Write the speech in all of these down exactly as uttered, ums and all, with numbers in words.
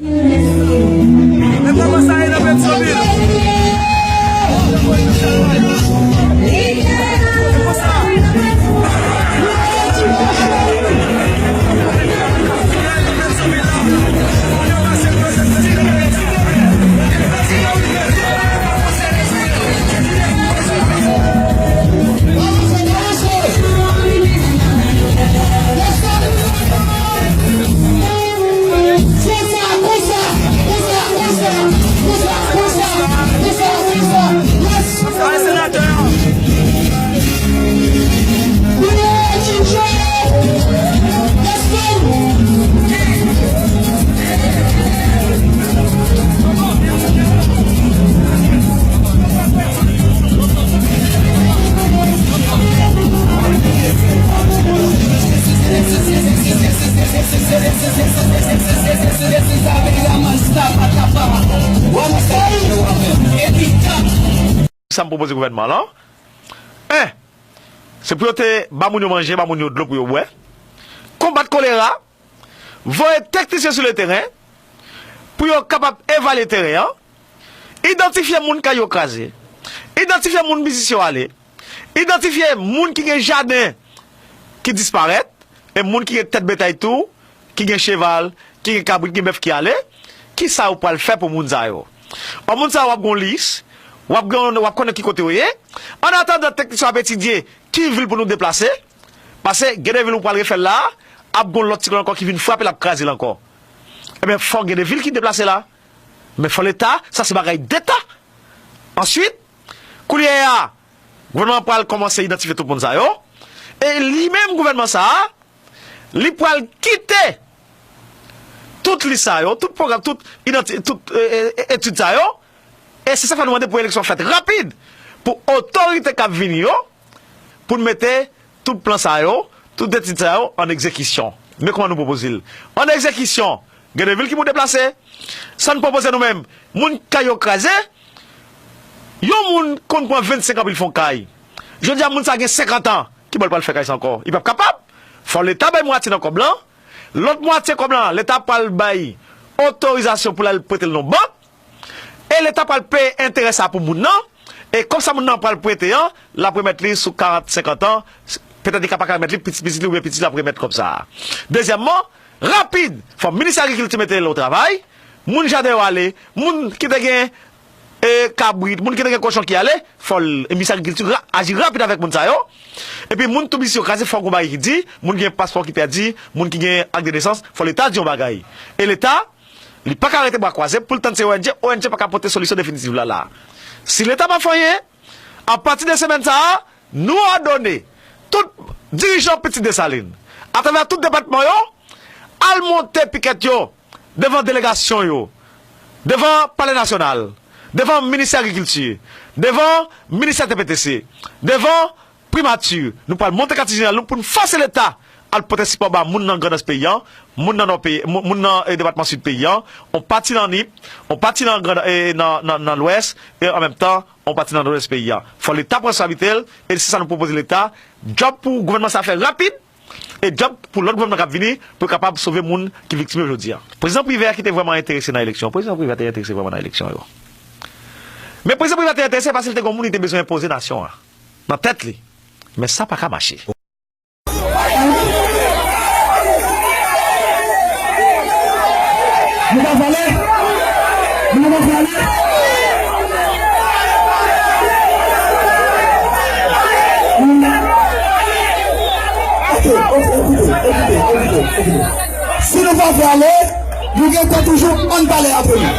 E kòman sa ye nan Petyonvil? Sa m pwopoze gouvènman lan, en, se pou yo te ba moun yo manje, ba moun yo dlo pou yo bwè, konbat kolera, voye teknisyen sou le teren pou yo kapab evalye teren an, idantifye moun kay yo kraze, idantifye moun biznis yo ale, idantifye moun ki gen jaden ki disparèt, e moun ki gen tèt betay tou, ki gen cheval, ki gen kabrit, gen bèf ki ale, kisa ou pral fè pou moun sa yo? Bon, moun sa yo, w ap gen yon lis, w ap gen, w ap konnen ki kote yo ye. Annatandan, teknisyen ap etidye ki vil pou nou deplase, paske gen de vil ou pral refè l la, ap gen yon lòt siklòn ankò ki vin frape l, ap kraze l ankò. Ebyen, fò gen de vil ki deplase la. Men fò Leta, sa se bagay deta. Answit, koulye a, gouvènman an pral kòmanse idantifye tout moun sa yo. E li menm, gouvènman sa a, li pral kite tout lis sa yo, tout pwogram, tout idanti-, tout, e, e, e, etid sa yo. E se sa k fè nou mande pou eleksyon fèt rapid, pou otorite k ap vini yo, pou n mete tout plan sa yo, tout etid sa yo an egzekisyon. Men kòman nou pwopoze l. An egzekisyon, gen de vil ki pou deplase. Sa n pwopoze nou menm, moun kay yo kraze, yon moun konn pran vennsenk an pou l fè yon kay. Jodi a, moun sa gen senkant an, ki bò l pral fè kay sa ankò? Li p ap kapab. Fò Leta bay mwatye nan kòb lan. Lòt mwatye kòb lan, Leta pral bay otorizasyon pou l al prete l nan bank. E Leta pral peye enterè sa pou moun nan. E kòb sa moun nan pral prete an, l ap remèt li sou karant, senkant an. Petèt li ka pa ka remèt li, pitit pitit li oubyen pitit li ap remèt kòb sa a. Dezyèmman, rapid, fò Ministè Agrikilti mete l o travay. Moun jaden yo ale, moun ki te gen, e, kabrit, moun ki te gen kochon ki ale, fò l, Ministè Agrikilti ra-, aji rapid avèk moun sa yo. Epi moun tou biznis yo kraze, fò gon bagay ki di, moun ki gen paspò ki pèdi, moun ki gen ak de nesans, fò Leta di yon bagay. E Leta, li pa ka rete bra kwaze pou l tann se O N G, O N G pa ka pote solisyon definitif la la. Si Leta pa fè anyen, apati de semèn sa a, nou òdone tout dirijan Pitit Desalin, atravè tout depatman yo, al monte pikèt yo devan delegasyon yo, devan Palè Nasyonal, devan Ministè Agrikilti, devan Ministè T P T C, devan Primati, nou pral monte katye jeneral nou pou n fòse Leta al pote sipò ba moun nan Grandans peyi a, moun nan Nò peyi, moun, moun nan, e, depatman Sid peyi a, on pati nan Nip, on pati nan Grand, e, nan, nan, nan Lwès, e an menm tan, on pati nan Nòdès peyi a. Fò Leta pran responsablite l, e se sa nou pwopoze Leta. Djòb pou gouvènman sa fè rapid, e djòb pou lòt gouvènman k ap vini, pou yo kapab sove moun ki viktim yo jodi a. Prezidan Privè ki te vrèman enterese nan eleksyon, Prezidan Privè te enterese vrèman nan eleksyon yo. Men Prezidan Privè te enterese paske l te gen yon moun li te bezwen enpoze nasyon an nan tèt li. Men sa pa ka mache. Nou pa vale? Nou pa vale? Ok, ok, ekoute, ekoute, ekoute, ekoute. Si nou pa vle ale, nou gen tan toujou, ann pale antre nou.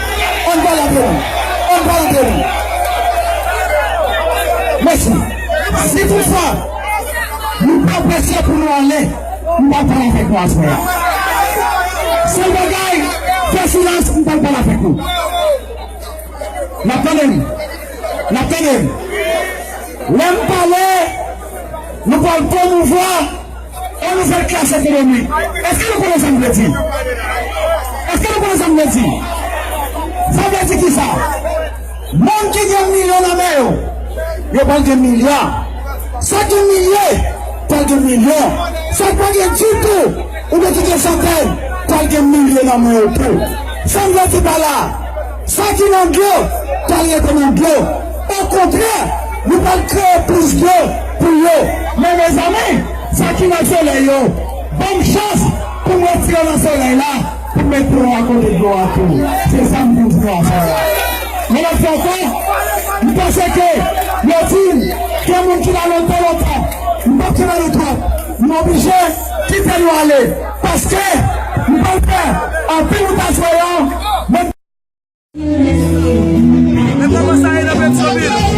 Ann pale antre nou. Ann pale antre nou. Mèsi. Si toutfwa, nou pa prese pou nou ale, nou pa pale avèk nou aswè a. Sèl bagay, fè silans, m pral pale avèk nou. N ap tande m. N ap tande m. Lè m pale, nou pral pwomouvwa yon nouvèl klas ekonomik. Èske nou konnen sa m vle di? Èske nou konnen sa m vle di? Sa vle di kisa? Moun ki gen milyon nan men yo, yo pral gen milya. Sa ki gen milye, pral gen milyon. Sa k pa gen ditou, oubyen ki gen santèn, pral gen milye nan men yo tou. Sa m vle di pa la, sa ki nan dlo, pral rete nan dlo. Okontrè, nou pral kreye plis dlo pou yo. Men mezanmi, sa ki nan solèy yo, ban m chans pou m retire nan solèy la, pou m mete yo akote dlo a tou. Se sa m vin di nou aswè a. Yon lòt fwa ankò, m panse ke yo di m gen moun ki la lontan, lontan. M p ap kenbe nou twòp. M oblije kite nou ale. Paske m pral fè anpil wout aswè a. Men kòman sa ye nan Petyonvil?